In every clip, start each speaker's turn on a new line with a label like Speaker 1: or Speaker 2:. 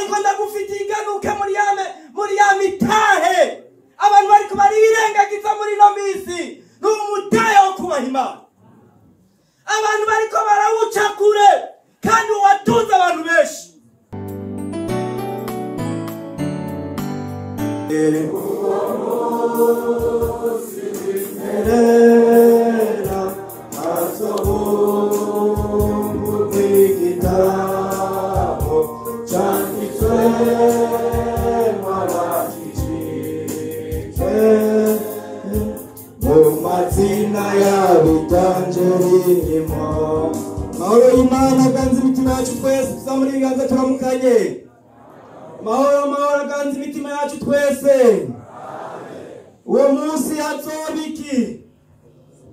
Speaker 1: Ariko ndagufitiye iganuke muri ya mitahe abantu bariko barirengagiza muri ino minsi. Ni umutahe wo kubaha Imana. Abantu bariko barawuca kure kandi watunze abantu benshi.
Speaker 2: Mahoro y'Imana aganze imitima yacu twese, tuzamure ibiganza turamukanye. Mahoro, mahoro aganze imitima yacu twese. Uwo munsi hazoba iki?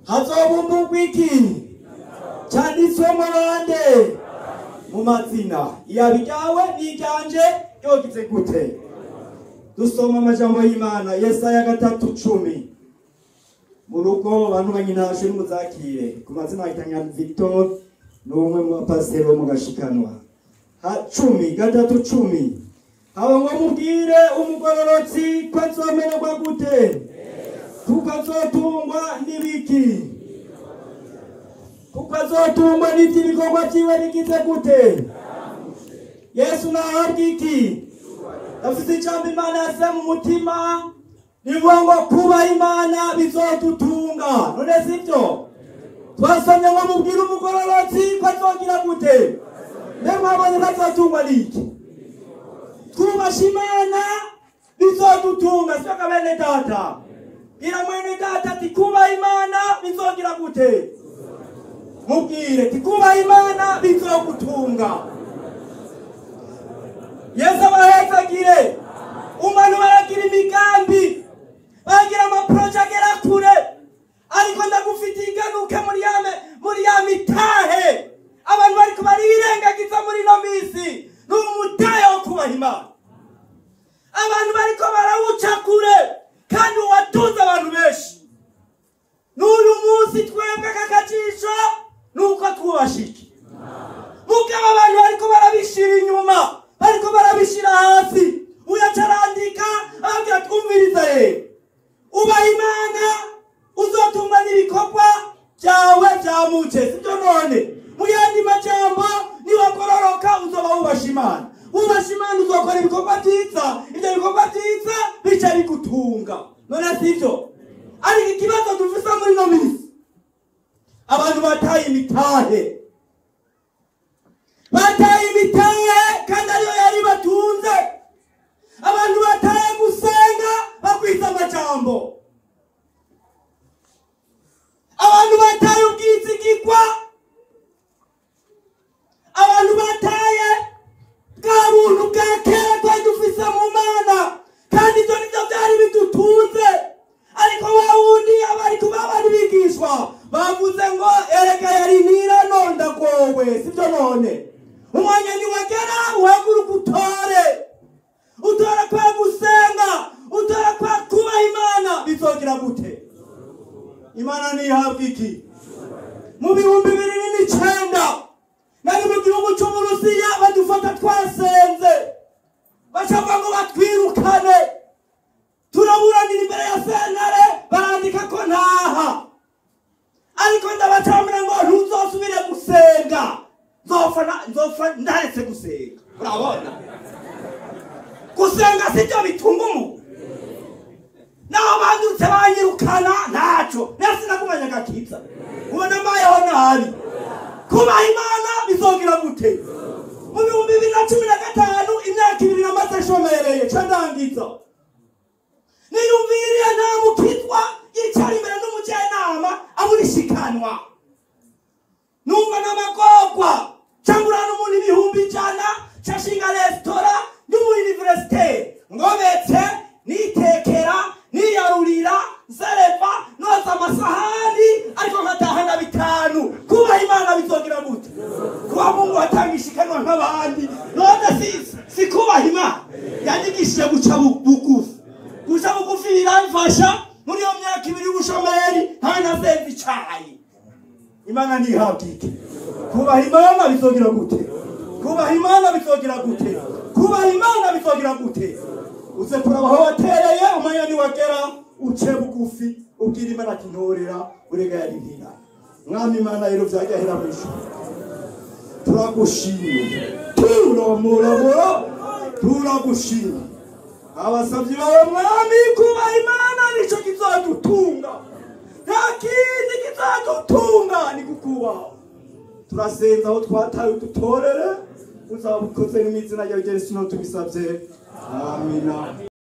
Speaker 2: Hazobumburwa iki? Canditswemo bande? Mu mazina. Iyaba iryawe n'iryanje ryogize gute? Dusoma amajambo y'Imana, Yesaya 3:10. Mu rugo bantu banyintashe n'umuzakire. Ku mazina yitanya Victor, ni umwe mu bapasiteri bo mu Gashikanwa. Ha 10, 3:10. Abo ngo mubwire umugororotsi ko azomererwa gute? Kuko azotungwa n'ibiki? Kuko azotungwa n'ivy'ibikorwa vyiwe bigize gute? Yesu nahabwa iki? Afise ijambo Imana yasize mu mutima, rivuga ngo kubaha Imana bizodutunga. None sivyo? Twasomye ngo mubwire umugororotsi ko azogira gute? Mbe mwabonye ko azotungwa n'iki? Twubashe Imana bizodutunga. Sio ka bene data? Bwira mwene data ati kubaha Imana bizogira gute? Mubwire ati kubaha Imana bizogutunga. Yesu abahezagire. Umuntu baragira imigambi, bagira amaproje agera kure, ariko ndagufitiye iganuke muri ya mitahe abantu bariko barirengagiza muri ino minsi. Ni umutahe wo kubaha Imana. Abantu bariko barawuca kure kandi watunze abantu benshi. N'uyu munsi twebwe kakajisho nuko twubashe iki? Mugabo abantu bariko barabishira inyuma, bariko barabishira hasi. Uyacarandika abwira twumviriza rero, ubaha Imana uzotungwa n'ibikorwa byawe byamuce. Sibyo none? Mu yandi majambo, niwagororoka uzoba wubasha Imana. Wubasha Imana uzokora ibikorwa vyiza, ivyo bikorwa vyiza bica bigutunga. None sivyo? Ariko ikibazo dufise muri ino minsi, abantu bataye imitahe. Bataye imitahe kandi ariyo yari batunze. Abantu bataye gusenga bagwiza amajambo. Abantu bataye ubwizigirwa. Abantu bataye bwa buntu bwa kera twari dufise mu Mana, kandi ivyo nivyo vyari bidutunze. Ariko wa wundi abari kuba bari bigishwa bavuze ngo erega yari nira none ndagowe. Sivyo none? Umwanya niwagera uhaguruka utore. Utora kwa gusenga, utora kwa kubaha Imana bizogira gute? Imana ntihabwa iki? Mu 2009 nari mu gihugu c'Uburusiya, badufata twasenze, bacavuga ngo batwirukane. Turaburanira imbere ya sentare, barandika ko ntaha. Ariko ndabacamira ngo ntuzosubire gusenga. Nzopfa ndaretse gusenga. Urabona? Gusenga sivyo bitunga umuntu. Naho bandutse banyirukana ntaco. Rero sinagumanye agakiza. Ubona mbayeho nabi. Kubaha Imana bizogira gute? Mu 2015 imyaka 2 namaze nshomereye, ca ndangiza. Niyumviriye nta mukizwa yicara imbere n'umujyanama aburishikanwa. Numva n'amagorwa, cangura n'umuntu 100,000, cashinga resitora ndi muri universite, ngobetse nitekera niyarurira nsereva noza amasahani, ariko nkataha na 5. Kubaha Imana bizogira gute? Kuba Mungu atangishikanwa nk'abandi. None si kubaha Imana yanyigishije guca bugufi. Guca bugufi biramfasha muri iyo myaka 2 y'ubushomeri nta nasenze icayi. Imana ntihabwa iki? Kubaha Imana bizogira gute? Kubaha Imana bizogira gute? Kubaha Imana
Speaker 1: Uzogira gute? Uze kuraba aho watereye, umwanya niwagera uce bugufi, ubwira Imana ati ntorera, urega yari mpira. Mwami Imana rero vyagahera mw'ijuru, turagushimye, turamurabura, turagushimye abasavyi bawe Mwami. Kubaha Imana nico kizodutunga, nta kindi kizodutunga ni kukubaha. Turasenza aho twataye udutorere, uzaba ukoze n'izina ryawe Yesu tubisabye, amina.